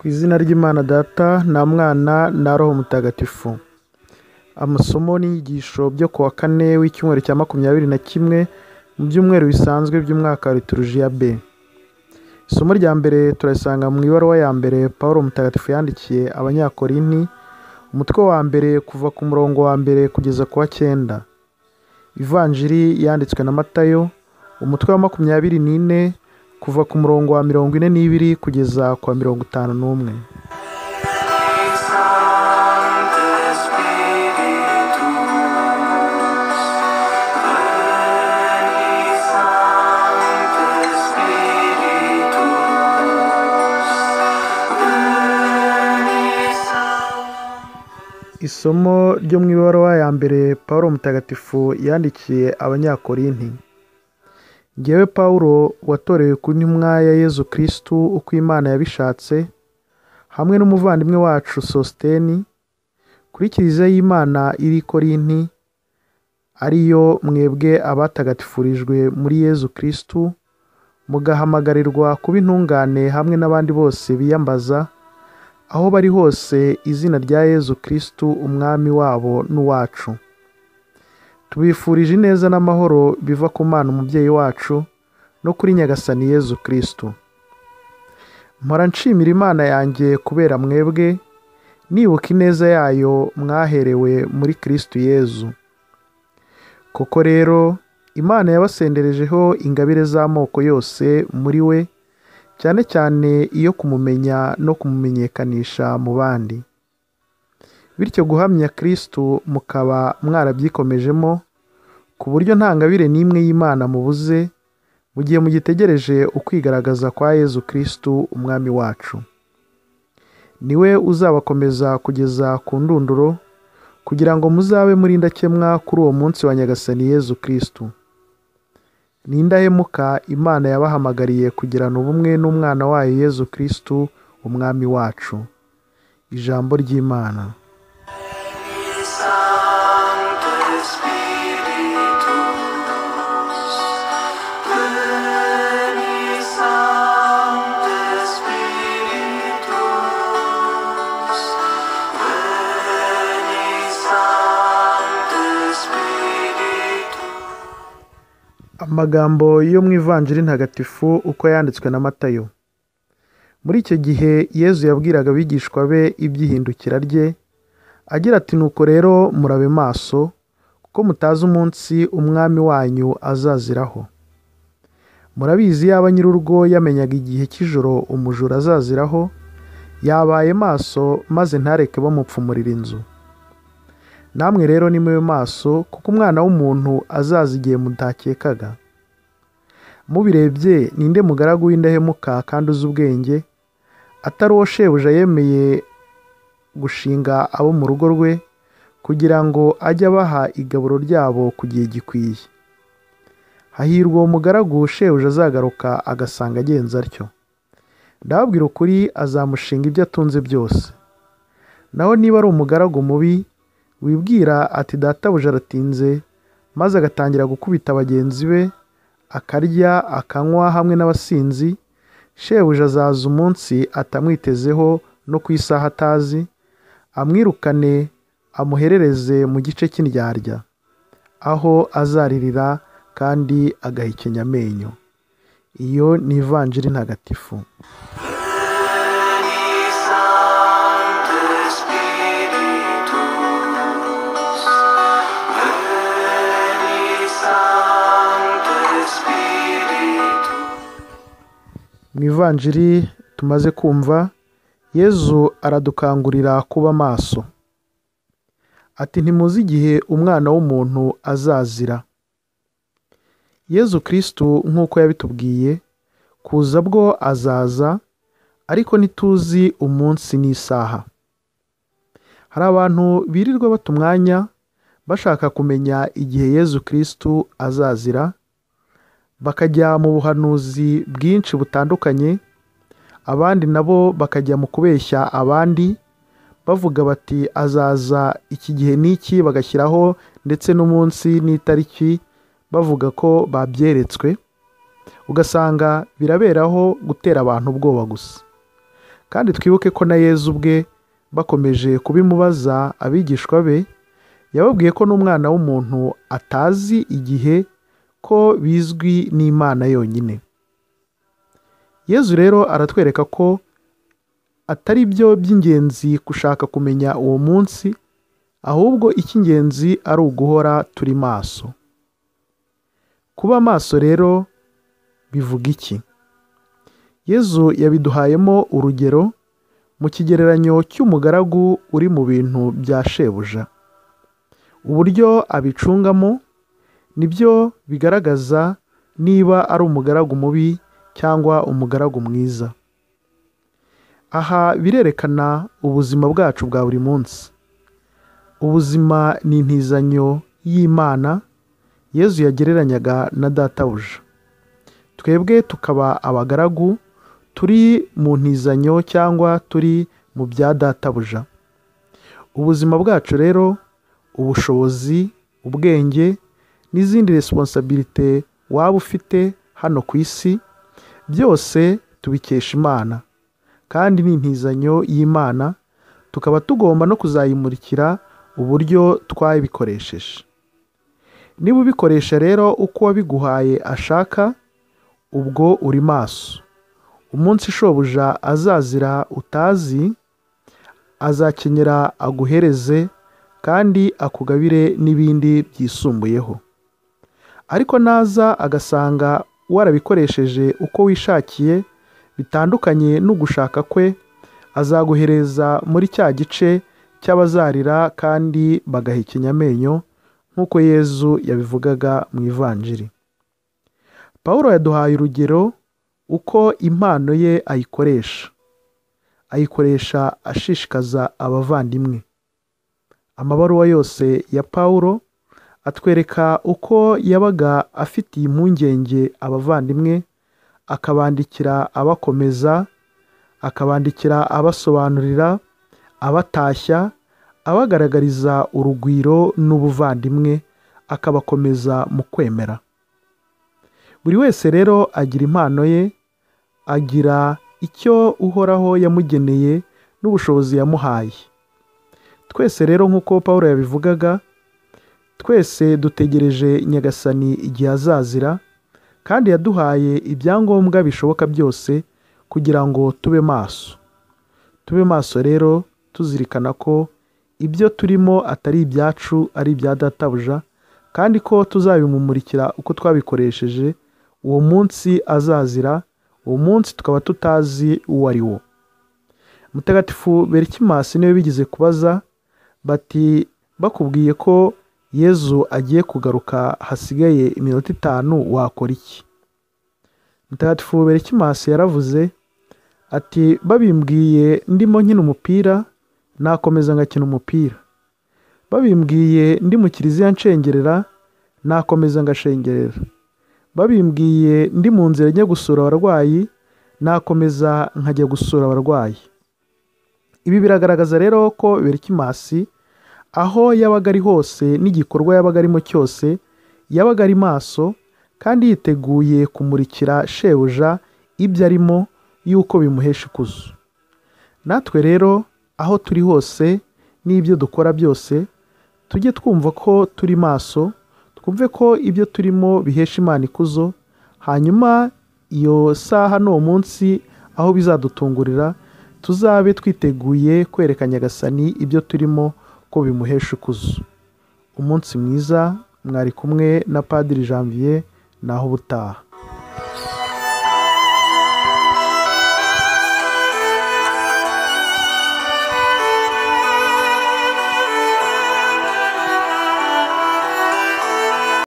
Ku izina ry'Imana Data na Mwana na Roho Mutagatifu. Amasomo n'inyigisho byo kuwa kane w'icyumweru cya 21 mu byumweru bisanzwe by'umwaka wa Liturujia B. Isomo rya mbere turasanga mu ibaruwa ya mbere Paulo Mutagatifu yandikiye Abanyakorinti, umutwe wa mbere kuva ku murongo wa mbere kugeza ku wa 9. Ivanjiri yanditswe na Matayo, umutwe wa 24 kuva ku murongo wa 42 kugeza ku wa 51. Isomo ryo mu ibaruwa ya mbere Paulo Mutagatifu yandikiye Abanyakorinti. Njyewe Paulo watorewe ku ntumwa ya Yezu Kristu uko Imana yabishatse, hamwe n'umuvandimwe wacu Sositeni, kuri Kiliziya y'Imana iri i Korinti, ariyo mwebwe abatagatifurijwe muri Yezu Kristu, mugahamagarirwa kuba intungane hamwe n'abandi bose biyambaza, aho bari hose izina rya Yezu Kristu umwami wabo n'uwacu. Tubifurije ineza n'amahoro biva ku Mana umubyeyi wacu no kuri Nyagasani Yezu Kristu. Mpora nshimira Imana yanjye kubera mwebwe, nibuka ineza yayo mwaherewe muri Kristu Yezu. Koko rero Imana yabasenderejeho ingabire z'amoko yose muri we, cyane cyane iyo kumumenya no kumumenyekanisha mu bandi. Bityo guhamya Kristu mukaba mwarabyikomejemo, ku buryo nta ngabire n'imwe y'Imana mubuze, mu gihe mugitegereje ukwigaragaza kwa Yezu Kristu umwami wacu. Niwe uzabakomeza kugeza ku ndunduro, kugira ngo muzabe muri indakemwa kuri uwo munsi wa Nyagasani Yezu Kristu. Ni indahemuka Imana yabahamagariye kugirana ubumwe n'umwana wayo Yezu Kristu umwami wacu. Ijambo ry'Imana. Amagambo yo mu Ivanjiri ntagatifu uko yanditswe na Matayo. Muri icyo gihe Yezu yabwiraga abigishwa be iby'ihindukira rye, agira ati: nuko rero murabe maso, kuko mutazi umunsi umwami wanyu azaziraho. Murabizi yaba nyir'urugo yamenyaga igihe cy'ijoro umujura azaziraho, yabaye maso maze ntareke bamupfumurira inzu. Namwe rero nimube maso, kuko umwana w'umuntu azaza igihe mutakekaga. Mubirebye ninde mugaragu w'indahemuka kandi uzi ubwenge, atari uwo shebuja yemeye gushinga abo mu rugo rwe, kugira ngo ajye abaha igaburo ryabo ku gihe gikwiye? Hahirwa uwo mugaragu shebuja azagaruka agasanga agenza atyo. Ndababwira ukuri, azamushinga ibyo atunze byose. Naho niba ari umugaragu mubi wibwira ati databuja aratinze, maze agatangira gukubita bagenzi be, akarya akanywa hamwe n'abasinzi, shebuja azaza umunsi atamwitezeho no ku isaha atazi, amwirukane amuherereze mu gice cy'indyarya, aho azaririra kandi agahekenya amenyo. Iyo ni Ivanjiri ntagatifu. Mu Ivanjiri tumaze kumva, Yezu aradukangurira kuba maso. Ati: ntimuzi igihe umwana w'umuntu azazira. Yezu Kristu nk'uko yabitubwiye, kuza bwo azaza, ariko ntituzi umunsi n'isaha. Hari abantu birirwa bata umwanya bashaka kumenya igihe Yezu Kristu azazira, bakajya mu buhanuzi bwinshi butandukanye, abandi nabo bakajya mu kubeshya abandi, bavuga bati azaza iki gihe n'iki, bagashyiraho ndetse n'umunsi n'itariki, bavuga ko babyeretswe. Ugasanga biraberaho gutera abantu ubwoba gusa. Kandi twibuke ko na Yezu ubwe bakomeje kubimubaza abigishwa be, yababwiye ko n'Umwana w'umuntu atazi igihe, ko bizwi n'Imana yonyine. Yezu rero aratwereka ko atari byo by'ingenzi gushaka kumenya uwo munsi, ahubwo icy'ingenzi ari uguhora turi maso. Kuba maso rero bivuga iki? Yezu yabiduhayemo urugero mu kigereranyo cy'umugaragu uri mu bintu bya shebuja. Uburyo abicungamo nibyo bigaragaza niba ari umugaragu mubi cyangwa umugaragu mwiza. Aha birerekana ubuzima bwacu bwa buri munsi. Ubuzima ni intizanyo y'Imana Yezu yagereranyaga na databuja. Twebwe tukaba abagaragu turi mu ntizanyo cyangwa turi mu bya databuja. Ubuzima bwacu rero, ubushobozi, ubwenge n'izindi responsabilité waba ufite hano ku isi, byose tubikesha Imana, kandi ni intizanyo y'Imana, tukaba tugomba no kuzayimurikira uburyo twabikoresheje. Niba ubikoresha rero uko uwabiguhaye ashaka, ubwo uri maso. Umunsi shobuja azazira utazi, azakenyera aguhereze kandi akugabire n'ibindi byisumbuyeho. Ariko naza agasanga warabikoresheje uko wishakiye bitandukanye n'ugushaka kwe, azaguhereza muri cya gice cy'abazarira kandi bagahekenya amenyo, nk'uko Yezu yabivugaga mu Ivanjiri. Pawulo yaduhaye urugero uko impano ye ayikoresha. Ayikoresha ashishikaza abavandimwe. Amabaruwa yose ya Pawulo atwereka uko yabaga afitiye impungenge abavandimwe, akabandikira abakomeza, akabandikira abasobanurira, abatashya, abagaragariza urugwiro n'ubuvandimwe, akabakomeza mu kwemera. Buri wese rero agira impano ye, agira icyo Uhoraho yamugeneye n'ubushobozi yamuhaye. Twese rero nk'uko Pawulo yabivugaga, twese dutegereje Nyagasani igihe azazira, kandi yaduhaye ibyangombwa bishoboka byose kugira ngo tube maso. Tube maso rero tuzirikana ko ibyo turimo atari ibyacu, ari ibya databuja, kandi ko tuzabimumurikira uko twabikoresheje uwo munsi azazira, uwo munsi tukaba tutazi uwo ari wo. Mutagatifu Berikimasi niwe bigeze kubaza bati bakubwiye ko Yezu agiye kugaruka hasigaye iminota 5 wakora iki? Mutagatifu Berikimasi yaravuze ati babimbwiye ndimo nkina umupira nakomeza ngakina umupira, babimbwiye ndi mu kiliziya nshengerera nakomeza ngashengerera, babimbwiye ndi mu nzira njya gusura abarwayi nakomeza nkajya gusura abarwayi. Ibi biragaragaza rero ko Berikimasi aho yabaga ari hose n'igikorwa yabaga arimo cyose yabaga ari maso kandi yiteguye kumurikira shebuja ibyo arimo yuko bimuhesha ikuzo. Natwe rero aho turi hose n'ibyo dukora byose tujye twumva ko turi maso, twumve ko ibyo turimo bihesha Imana ikuzo, hanyuma iyo saha n'uwo munsi aho bizadutungurira tuzabe twiteguye kwereka Nyagasani ibyo turimo ko bimuhesha ikuzo. Umunsi mwiza, mwari kumwe na Padiri Janvier, naho ubutaha.